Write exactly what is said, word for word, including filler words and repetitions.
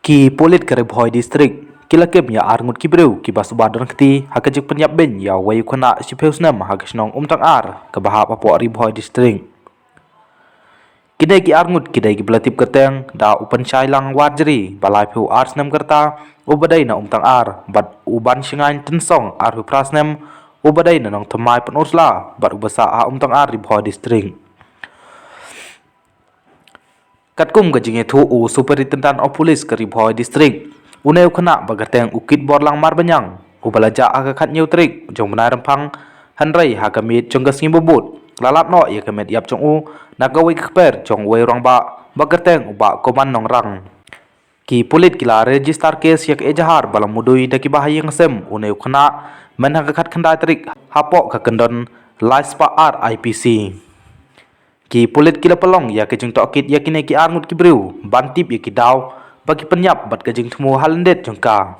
Ki pulit ka Ri Bhoi District ki la kem ïa arngut ki briew kiba suba don kti ha ka jingpynïap beiñ ïa uwei u khynnah shiphew snem ha ka shnong Umtangar kaba hap hapoh Ri Bhoi District. Kine ki arngut ki dei kiba la tip kyrteng da u Pynshailang Warjri ba laiphew ar snem ka rta, uba dei na Umtangar, bad u Banshngaiñ Tynsong arphew phra snem, uba dei na Nongthymmai Pynursla bad uba sah ha Umtangar, Ri Bhoi District. Katkum ka jingïathuh u Superintendent of Police ka Ri Bhoi District, une u khynnah ba kyrteng u Kitborlang Marbaniang, uba la jah ha ka khathynñiew tarik jong u bnai Rymphang, hynrei ha ka miet jong ka sngi ba bud la lap noh ïa ka met ïap jong u na kawei ka kper jong uwei u rangbah ba kyrteng u Bah Koman Nongrang. Ki pulit ki la register case ïa ka ejahar ba la mudui da kiba ha ïing ha sem une u khynnah mynta ka khatkhyndai tarik hapoh ka kyndon lai spah ar I P C. Ki pulit ki la pynlong ïa ka jingtohkit ïa kine ki arngut ki briew ban tip ïa ki daw ba ki pynïap bad ka jingthmu ha lyndet jong ka.